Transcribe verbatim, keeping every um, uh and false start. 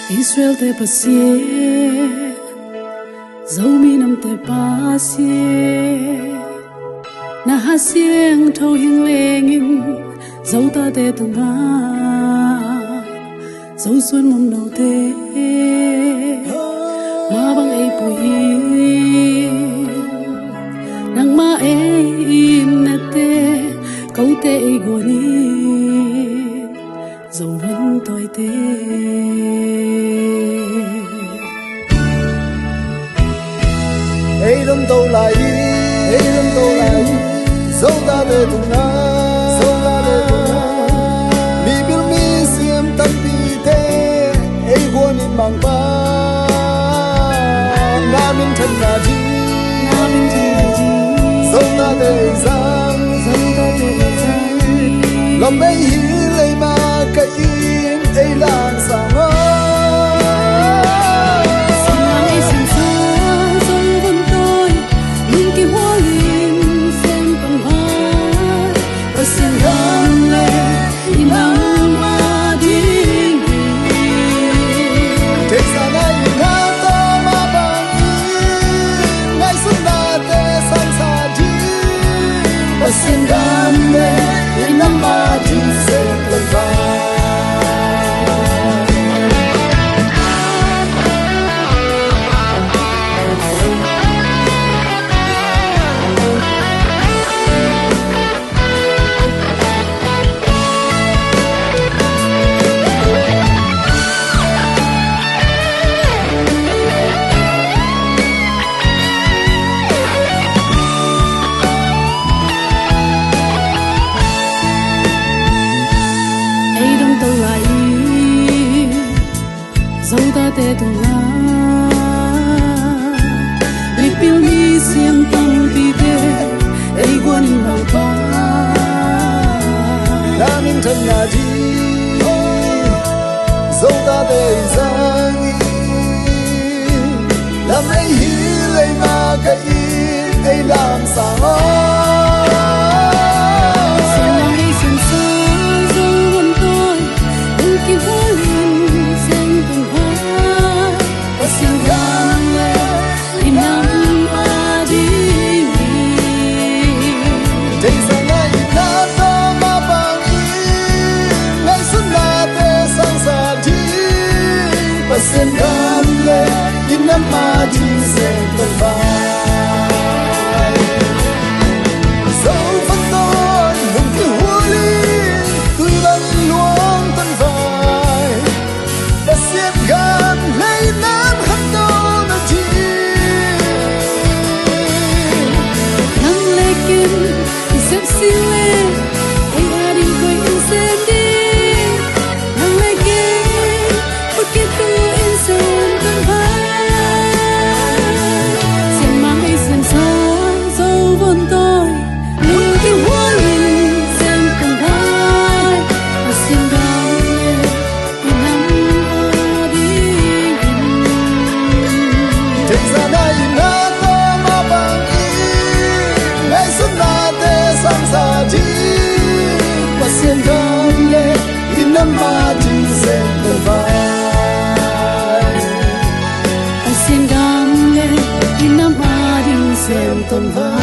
Israel-te Pasian, Zomi Namte Pasian, na hat siangtho hing lengin Zotate tungah Zo suan mumnote mah bang ei pui in, nangmah ei itnate kote ei guan in, Zo vun tawite. Ei damto lai hi, ei damto lai hi, Zotate tungah, Zotate tungah, mipil misiam tampite ei guan in Mangpa, na minthanna ding, na minthanna ding, Zotate ei zang, Zotate ei zang, lam ei hi lei mah ka in ei lamsang aw. Sanglang ei sangsa, Zo vun tawi, lungkim hualin sem tong vai, Pasian gam le i nangmah ding hi. Theihsa na i na tawh mah bangin ngaihsutnate sangsa ding, Pasian gam le i nangmah ding sem tong vai. Ei damto lai hi, Zotate tungah mipil misiam tampite ei guan in Mangpa, na minthanna ding Zotate ei zang in, lam ei hi lei mah ka in ei lamsang aw. Sanglang ei sangsa, Zo vun tawi, lungkim hualin sem tong vai, Pasian gam le i nangmah ding hi. Theihsa na i na tawh mah bangin ngaihsutnate sangsa ding, Pasian gam le i nangmah ding sem tong vai. Zo vun tawi, lungkim hualin tui bangin luang tong vai, Pasian gam le i nam khantohna ding. Nang le kei in sem sih leh, ei ading koi in sem ding? Nang le kei ut khit tu in sem tong vai. Sian mang ei sian sang, Zo vun tawi, lungkim hualin sem tong vai. Pasian gam le i nam adingin. Theihsa na i na tawh mah bangin ngaihsutnate sangsa ding, Pasian gam le i nam ading sem tong vai. Pasian gam le i nam ading sem tong vai.